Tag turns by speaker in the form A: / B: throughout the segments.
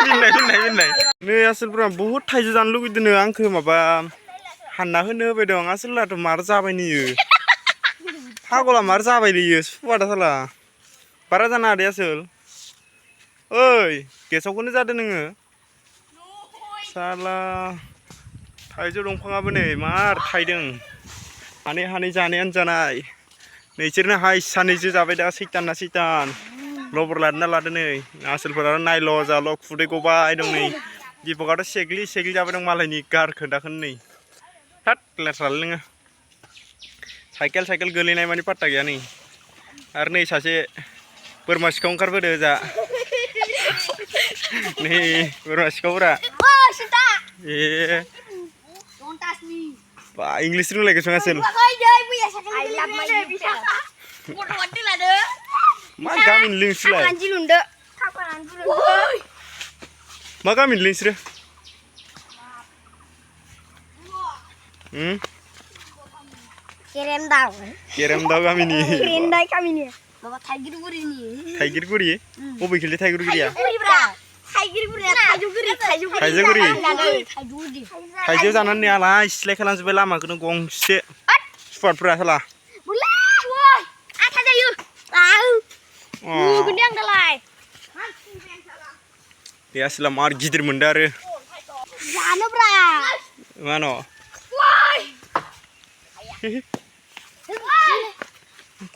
A: बिननाय नै आसलफोरा बहुत थाइजौ जानो लुगैदोंनो आंखो माबा हानना होनो होबाय दं आसलाथ' मार जाबाय नियो पागला मार जाबाय नियो सुवादा साला बारा जानो हादे आसल ओइ गेसावखौनो जादों नोङो साला थाइजौ दंफाङाबो नै मार थाइदों हानै जानायानो जानाय नैसोरनो हाय सानैसो जाबाय दा सैतानना सैतान लबर लादना लादो नै आसलफोरा नायल' जाल' खुदै गबाय दं नै दीपकआथ' सेग्लि जाबाय दं मालायनि गारखो दाखोन नै हाट लेथ्रालै नोङो साइकेल गोलैनाय मानि पात्ता गैया नै आरो नै सासे बोरमा सिखाव ओंखारबोदो जा नै बोरमा सिखावफोरा ए बा इंलिस रोंलायगोसो आसोल मा गामिनि लिंसलाय मा गामिनि लिंसरो केरेमदाव गामिनि
B: माबा थाइगिरगुरिनि
A: थाइगिरगुरि बबेखिलै थाइगिरगुरिया
B: थाइजौगुरि
A: थाइजौ जानानै आलाय सिलाय खालामजोब्बाय लामाखौनो गंसे सुपारफोरा साला बे आसला मार गिदिर मोनदों आरो मानो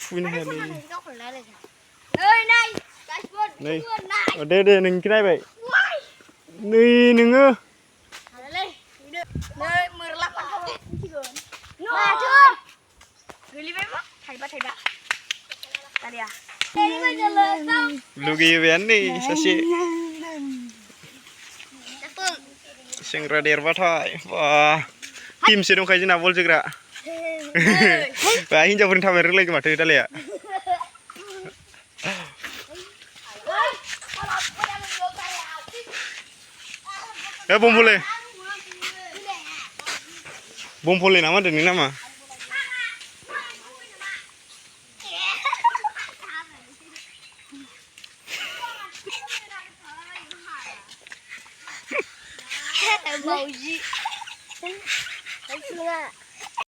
A: खुबैनो हायालै दे नोंखौ नायबाय नै नोङो लुगैबायानो नै सासे सेंग्रा देरबाथाय बा टिमसो दंखायो जोंना बल जोग्रा बा हिनजावफोरनि थाबायनो रोंलायगोन माथो दालाया ए बमफले नामा होनदों नोंनि नामा
B: Bauji.